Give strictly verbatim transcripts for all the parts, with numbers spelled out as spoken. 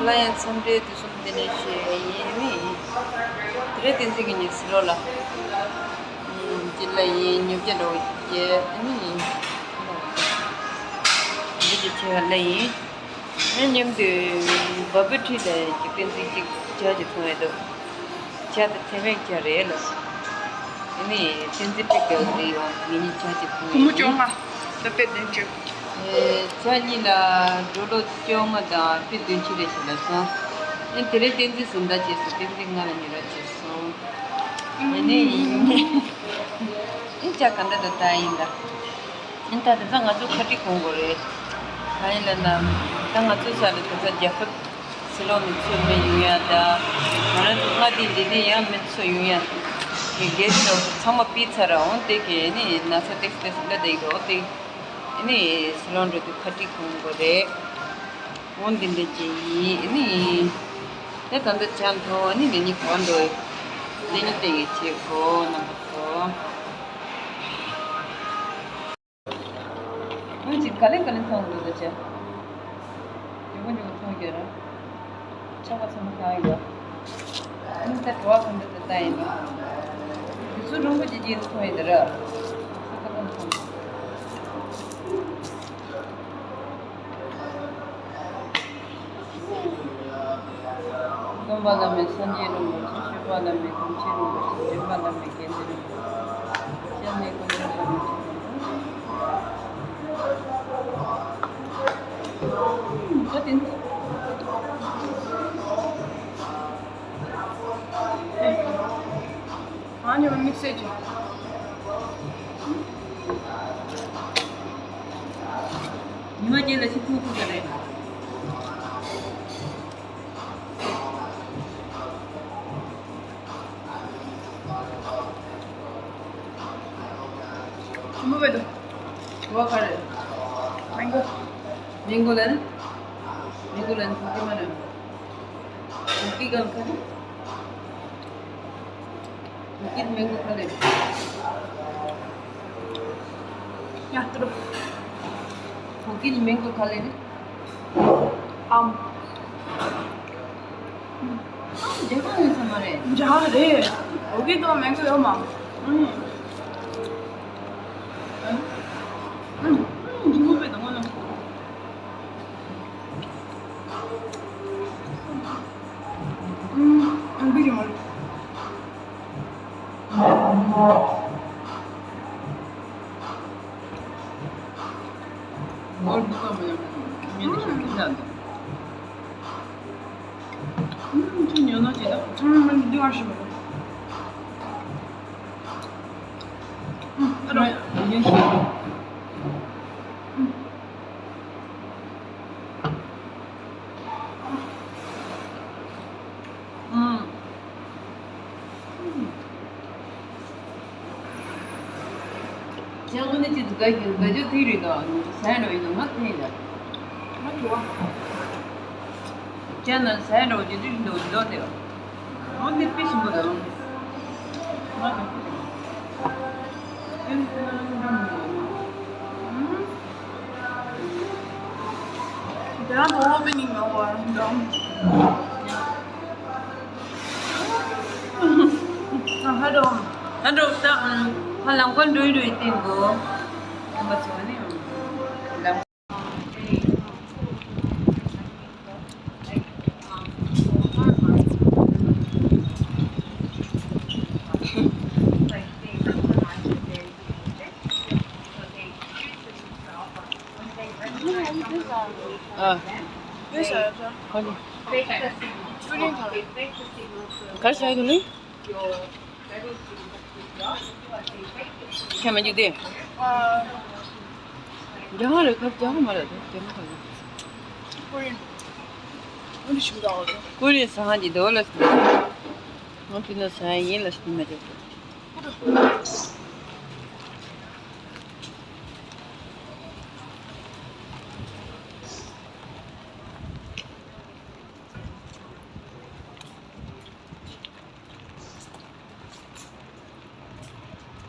ལ་ཡང་འཚམས་འདྲི་དུས་གསུམ་བདེ་ལེགས་ཞུ་ཡ་ཡིན་ནི། དེ་རིང་བསྟན་འཛིན་གྱི་ཉི་ཟེར་ལོ་ལ། ཅི་ལ་ཡིན་ཉོབ་རྒྱ་འགྲོ་རྒྱ་ནི། འདི་ཅི་ཆེ་བ་ལ་ཡིན། ངའི་མཉམ་དུ་བ་སྤུ་ཁྲིད་ལ་ཅིག་བསྟན་འཛིན་ཅིག་ཇ་ཅིག་འཐུང་ཡ་འདུག་ཇ་དང་ཐེ་མེག་ཇ་རེད་ལ། ཨ་ནི་བསྟན་འཛིན་པའི་རྒྱལ་དུ་ཡོང་ངེད་གཉིས་ཇ་ཅིག་འཐུང་ཡ་ཡིན། སྐུ་མོ་བཅོ་ལྔ་ད་དཔེ་བདེན་བཅོས། ཇ་གཉིས་ལ་འགྲོ་ལོ་བཅོ་ལྔ་དང་དཔེ་བདུན་ཅུ་རེ་ཞིག་ལ་སོང་། ཨ་དེ་རིང་བསྟན་འཛིན་སུ་འདྲ་བྱས་སོང་། བསྟན་འཛིན་ང་ལ་ཉེ་ར་བྱས་སོང་། ཨ་ནི་ཡིན། ཨ་ཇ་ག་འདྲ་ད་ད་ཡིན་ད། ཨིན་ད་དེ་ཚོ་ང་ཚོ་ཁ་ཁྲིད་གོང་དགོས་རེད། གང་ཡིན་ལབ་ན། ད་ང་ཚོ་ས་ལ་དེ་ཚོ་རྒྱལ་ཁབ་ཕྱི་ལོགས་ནས་ཚུར་མི་ཡོང་ཡ་ད། ང་རང་ཚོ་མངའ་སྡེ་འདི་ནས་ཡང་མི་ཚུར་ཡོང་ཡ། དེ་རྒྱལ་སྤྱི་ནང་ཚོ་ཚང་མ་ཕུད་ཚར་ར་འོང་དེ་གས་ནི་ན་ཚ་ཏེག་ཏེག་ལ་བསྡད་ཡོད་དེ། ནི་ཕྱི་ལོགས་འགྲོ་དུས་ཁ་ཁྲིད་གོང་དགོས་རེད། འོང་འདི་འདྲ་ཅིག་ཡིན་ནི། དེ་ད་འདི་ཆ་མཐོང་ནི་ནི་ནི་གོ་འགྲོ། འདི་ནི་དེ་ཡི་ཆེ་གོ་རྣམ་པ་ཚོ། ངོས་ཀྱིས་ག་ལེ་ག་ལེ་མཐོང་འདུག་ད་ཆ། མགྱོགས་པོ་མགྱོགས་པོ་མཐོང་རྒྱུ་ར། ཆག་པ་ཚང་མ་གང་ཡིན་པ། ཨ་ནི་ད་བྲོ་བ་གང་འདྲ་ད་ལྟ་ཡིན་པ། དུས་ཚོད་རིང་པོ་ཅིག་རྗེས་སུ་མཐོང་ཡིན་ད་ར། ས་ཁ་ལ་མཐོང་། སྟོན་པ་བླ་མེད་སངས་རྒྱས་རིན་པོ་ཆེ། སྤྱོད་པ་བླ་མེད་དམ་ཆོས་རིན་པོ་ཆེ། འདྲེན་པ་བླ་མེད་དགེ་འདུན་རིན་པོ་ཆེ། སྐྱབས་གནས་ཀུན་འདུས་བླ་མེད་ཆོས་ཀྱི་འཁོར་ལོ། ད་དེ་ནི། ཨ་ནི་དམིགས་བསལ་གྱི། ཉི་མ་རྒྱལ་ལ་ཤི་ཐུག་ཐུག་ཀྱི་རེད། ཆུ་མོ་བས་དུ། བ་ག་རེ། མེང་གོ། མེང་གོ་ལན། མེང་གོ་ལན་ཐུག་གི་མ་རེད། ཐུག་གི་གང་ག་རེ། ཐུག་གི་མེང་གོ་ག་ལེ། ཡ་ཏྲོ། ཐུག་གི་མེང་གོ་ག་ལེ། ཨམ། ཨམ་རྒྱ་གར་ཡོད་ས་མ་རེད། འཇའ་རེད། འོ་གི་དང་མེང་གོ་ཡོད་མ། ཨུམ། ཨུམ། ཨུམ། ཨུམ། ཆུ་མོ་བས་དང་ང་ལ། ཨུམ། ཨུམ། བི་རི་མོ། ཨོལ་དུ་ཀ་མ་ཡང་མི་ནི་ཤོད་ཀྱི་ན་འདུག་ཨུམ། ཁྱོད་ཉོ་ན་ཅི་ད་ཚང་མ་འདི་བ་ཞིག་མ་རེད། ཨུམ། ཨ་རོ། ཡིན་ཤི། ཨུམ། ཨུམ། ཅང་ནི་ཅི་དགའ་གི་དགའ་རྒྱུ་དེ་རེད་དོ། ཟས་འགྲོ་ཡི་དོ་ང་དེ་ཡིན་ད། ང་དུ་བ། ཅང་ན་ཟས་འགྲོ་རྒྱུ་དེ་རེད་དོ་འདོད་དེ། ང་དེ་དཔེ་ཞིམ་པོ་དང་། ང་དེ་དཔེ་ཞིམ་པོ། ཨུམ། དེ་རང་དུ་བ་དཔེ་ཉིན་མ་བ་འགྲོ། ཧ་འགྲོ། ཧ་འགྲོ་ད། ཧ་ལམ་ཁོ་འགྲོ་ཡི་འགྲོ་ཡི་སྟེང་གོ། ཨ་མ་ཚོ་ནི། ལམ། ཨ། ཡོད་ས་ཡོད་ས། ཁོ་ནི། ཀུ་རེ་ཁ། གར་ས་ཡོད་ནི། ཁྱེད་མ་འཇུག་དེ། ཨ། རྒྱ་གར་རེད་ཁ་རྒྱ་གར་མ་རེད་དེ་རྒྱ་མ་ཁ། ཀུ་རེ། ཀུ་རེ་ཞིམ་དག་ཀུ་རེ་ཟ་ཧང་གི་དོ་ལ་སི། ང་ཕི་ན་ཟ་ཡིན་ལ་སི་མ་རེད།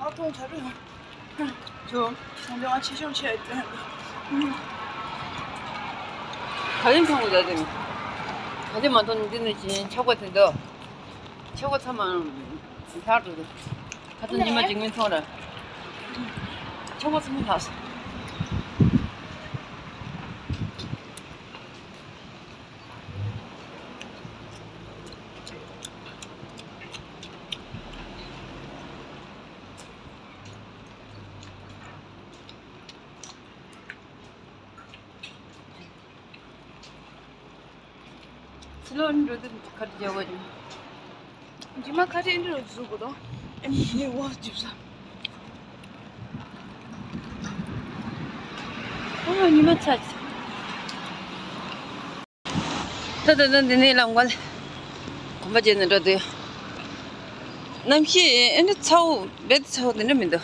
ཨ་ཐུང་ཐ་རུ། ཇོ། ཁོང་ཚོ་ང་ཆེ་ཆུང་ཆེ་ཡོད་དེ། ག་རེ་མཐོང་གི་རེད་དེ། ག་དུས་མ་མཐོང་ནི་འདི་ནི་བཞིན་ཆག་པ་དེ་འདུག་ཆག་པ་ཚང་མ་ལྷག་འགྲོ་འདུག་ཁ་ཚོན་ཉི་མ་གཅིག་མིན་མཐོང་ར། ཆག་པ་ཚང་མ་ལྷག་སོང་། ཕྱི་ལོགས་འགྲོ་དུས་ཁ་བྲལ་བྱ་དགོས་ཀྱི། རྗེས་མ་ཁ་བྲལ་འདི་རུ་བཟོ་དགོས་དོ། ཨ་ནི་ནི་འོག་འཇིབ་ས། ཨོ་ཉི་མ་ཚ་ཅི། ད་ད་ད་འདི་ནས་ལམ་ཀ་ལ་གོམ་པ་བརྒྱབ་ནས་འགྲོ་དུས། གནམ་གཤིས་ཨེ་འདྲ་ཚ་བོ་རྦད་དེ་ཚ་བོ་དེ་འདྲ་མི་འདུག་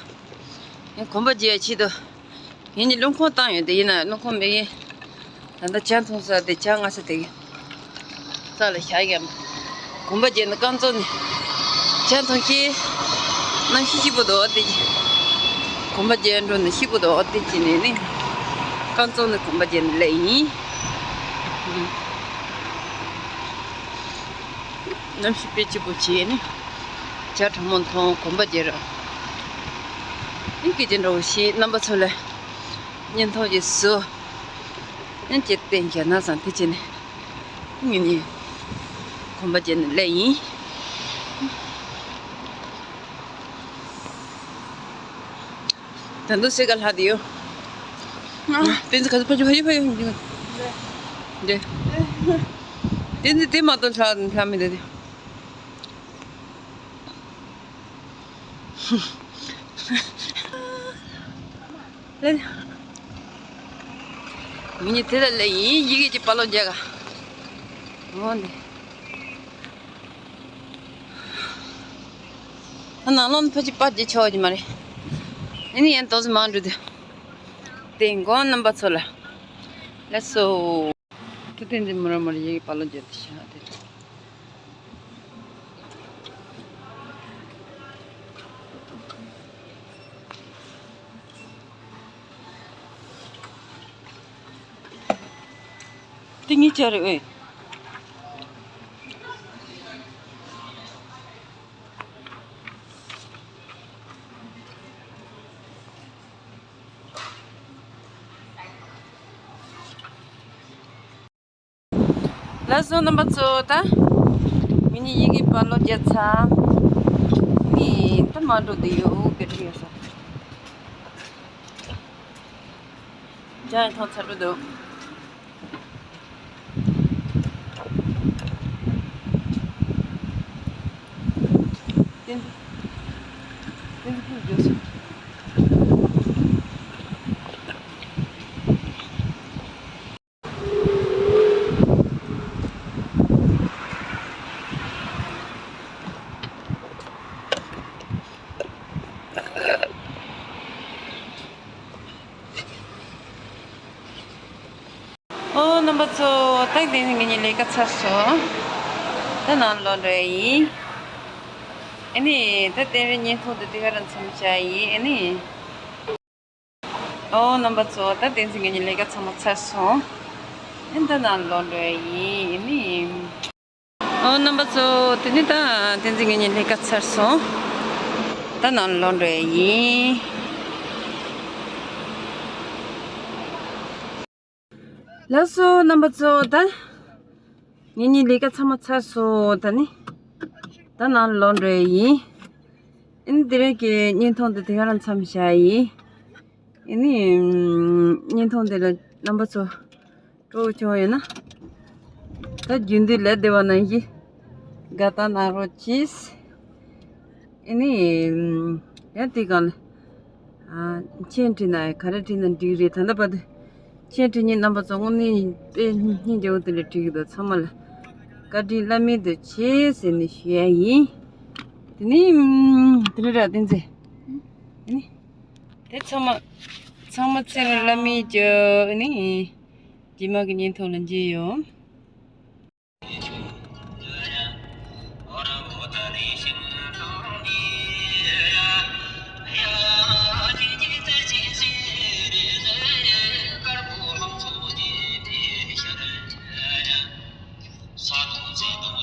ཡང་གོམ་པ་བརྒྱབ་ཡ་ཆེད་དུ། ངེད་གཉིས་རླུང་ཁོག་བཏང་ཡོད་དེ་ཡིན་ན་རླུང་ཁོག་མེད་ཡིན། ད་ལྟ་ཇ་འཐུང་ས་དེ་ཇ་མངགས་ས་དེ་གི་རྩ་ལ་བཞག་ཡ། གོམ་པ་བརྒྱབ་ནས་རྐང་བཙུགས་ནས་ཇ་འཐུང་ཤེས། གནམ་གཤིས་སྐྱིད་པོ་འདུག་དེ་གི་གོམ་པ་བརྒྱབ་འགྲོ་ནས་སྐྱིད་པོ་འདུག་དེ་གི་ནས་ནི་རྐང་བཙུགས་ནས་གོམ་པ་བརྒྱབ་ནས་སླེབས་ཡིན། གནམ་གཤིས་དཔེ་སྐྱིད་པོ་བྱས་ནས་ཇ་གྲང་མོ་འཐུང་གོམ་པ་བརྒྱབ་རོགས། ཨིན་སྐད་ཆ་འདྲ་བོ་ཞིག་རྣམ་པ་ཚོ་ལ་བརྙན་ཐུང་ཞིག་བཟོ། ཨིན་ཅེ་བསྟན་རྒྱ་ནག་སང་དེ་བྱས་ནས་ངེད་གཉིས་གོམ་པ་བརྒྱབ་ནས་སླེབས་ཡིན། ད་དུང་སེ་ག་ལྷག་དེ་ཡོད། ང་། བསྟན་འཛིན་ག་ཚོད་ཕ་ཕ་ཕ་ཕ་ཕ། འདི། བསྟན་འཛིན་དེ་མ་གཏོགས་ལྷག་ལྷག་མི་འདུག་དེ། ལེ། ངེད་གཉིས་དེ་ལ་སླེབས་ཡིན། ཡི་གེ་གཅིག་པར་ལོག་རྒྱག་ག་འོ་འདི། ད་ནང་ལོགས་ཕ་གཅིག་པར་རྒྱག་ཆོག་གི་མ་རེད། ཨ་ནི་ཡང་ཏོག་ཙམ་མང་འགྲོ་དུས། དེ་དགོང་རྣམ་པ་ཚོ་ལ། ལགས་སོ། ད་བསྟན་འཛིན་མོ་རང་མོ་རང་ཡི་གེ་པར་ལོག་རྒྱབ་སྟེ་བཞག་དེ། དེ་ངའི་ཇ་རེད་ཨེ། ལགས་སོ་རྣམ་པ་ཚོ། ད་ངེད་གཉིས་ཡི་གེ་པར་ལོག་རྒྱག་ཚར། ངས་ད་མ་འགྲོ་དེ་ཡོད་ག་དྲི་ཡོད་ས། ཇ་ཡང་འཐུང་ཚར་འགྲོ་འདུག་བསྟན་འཛིན། བསྟན་འཛིན་ཕུག་འགྱོ་སོང་། ཨོ་རྣམ་པ་ཚོ། ད་དེ་ནི་ངེད་གཉིས་ལས་ཀ་ཚར་སོང་། ད་ནང་ལོག་འགྲོ་ཡ་ཡིན། ཨ་ནི་ད་དེ་རིང་བརྙན་ཐུང་དེ་དེ་ག་རང་མཚམས་བཞག་ཡིན། ཨ་ནི། ཨོ་རྣམ་པ་ཚོ། ད་བསྟན་འཛིན་ངེད་གཉིས་ལས་ཀ་ཚང་མ་ཚར་སོང་། ཨེ་ད་ནང་ལོག་འགྲོ་ཡ་ཡིན། ཨེ་ནི། ཨོ་རྣམ་པ་ཚོ། དེ་ནི་ད་བསྟན་འཛིན་ངེད་གཉིས་ལས་ཀ་ཚར་སོང་། ད་ནང་ལོག་འགྲོ་ཡ་ཡིན། ལགས་སོ་རྣམ་པ་ཚོ། ད་ངེད་གཉིས་ལས་ཀ་ཚང་མ་ཚར་སོང་། ད་ནི་ད་ནང་ལོག་འགྲོ་ཡ་ཡིན། ཨེ་ནི་དེ་རིང་གི་བརྙན་ཐུང་འདི་དེ་ག་རང་མཚམས་བཞག་ཡིན། ཨེ་ནི་བརྙན་ཐུང་འདི་ལ་རྣམ་པ་ཚོ་སྤྲོ་བོ་བྱུང་ཡོད་ན། ད་རྒྱུན་དུ་ལས་བདེ་བ་ནང་བཞིན་དགའ་རྟགས་གནང་རོགས་གྱིས། ཨེ་ནི་ཡང་དེ་གང་ལ། ཨ། མཆན་བྲིས་ན་ག་རེ་བྲིས་ན་འགྲིག་རེད། ད་ལྟ་བར་དུ་མཆན་བྲིས་མཁན་རྣམ་པ་ཚོ་དངོས་གནས་དཔེ་སྙིང་རྗེ་བོ་དེ་འདྲ་བྲིས་ཀྱི་འདུག་ཚང་མ་ལ་བཀའ་དྲིན་བླ་མེད་དུ་ཆེ་ཟེར་ནས་ཞུ་ཡ་ཡིན། དེ་ནི་དེ་རེད་ར་བསྟན་འཛིན། དེ་ནི་དེ་ཚང་མ་ཚང་མ་ཚེ་རིང་བླ་མེད་ཀྱི་ཨ་ནི་རྗེས་མ་གི་བརྙན་ཐུང་ལ་མཇལ་ཡོང་། བྲལ་དུ་